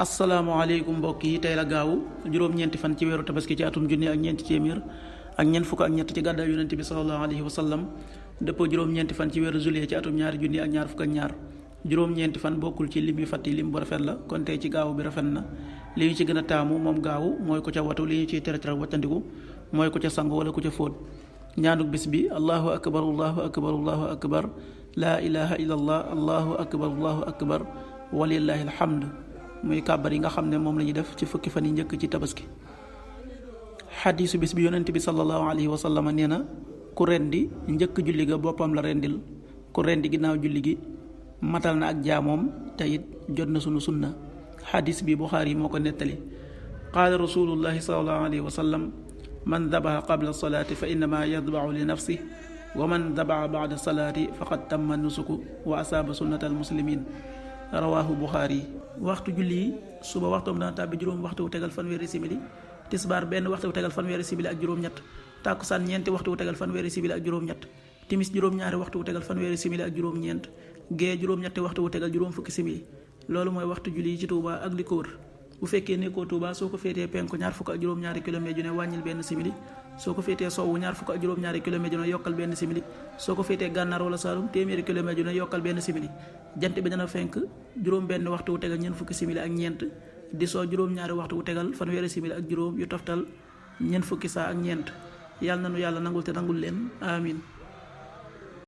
asalaamaaleykum mbokk yi tey la gaaw juróom-ñeenti fan ci weeru tabaski ci atum junni ak ñeenti téeméer ak ñeent fukk ak ñett ci gàddaay yonent bi sallallahu alayhi wa sallam dëppoo juróom-ñeenti fan ci weeru juillet ci atum ñaari junni ak ñaar fukk ak ñaar juróom-ñeenti fan bokkul ci lim yu fàtti lim bu rafet la kon tey ci gaaw bi rafet na li ñu ci gën a taamu moom gaaw mooy ko ca watu li ñu ciy tere waccandiku mooy ko ca sangu wala ko ca fóot ñaanuk bis bi allahu akbar allahu akbar allahu akbar laa ilaha illa allah allahu akbar walillahi alhamd muy kàbbar yi nga xam ne moom la ñuy def ci fukki fan yi njëkk ci tabaski. xadiisu bis bi yonent bi sallallahu alayhi wa sallam nee na ku rendi njëkk julli ga boppam la rendil ku rendi ginnaaw julli gi matal na ak jaamoom te it jot na sunu sunna. xadiis bi Buxaari yi moo ko nettali. qaala rasulullahi sallallahu alayhi wa sallam man dabaxa qabla salaati fa innama yadbaxu li nafsi wa man dabaxa bada salaati faqad tamma nusuku wa asaaba sunnatal muslimin rawaahu Buxaari yi. waxtu julli yi suba waxtoom dana tàbbi juróom waxtu wu tegal fanweeri simili, tisbaar benn waxtu wu tegal fanweeri simili ak juróom-ñett, tàkkusaan ñeenti waxtu wu tegal fanweeri simili ak juróom-ñett, timis juróom-ñaari waxtu wu tegal fanweeri simili ak juróom-ñeent, gee juróom-ñetti waxtu wu tegal juróom fukki simili. loolu mooy waxtu julli yi ci Touba ak li ko wër. bu fekkee nekkoo Touba soo ko féetee penku ñaar fukk ak juróom-ñaari kilomètre ju ne wàññil benn simili, soo ko féetee sowwu ñaar fukk ak juróom-ñaari kilomètre ju ne yokkal benn simili, soo ko féetee gànnaar wala Saalum téeméeri kilomètre ju ne yokkal benn simili. jant bi dana fenk juróom benn waxtu wu tegal ñeent fukki simili ak ñeent, di soo juróom-ñaari waxtu wu tegal fanweeri simili ak juróom yu toftal ñeent fukki saa ak ñeent. yàlla na nu yàlla nangul te nangul leen amin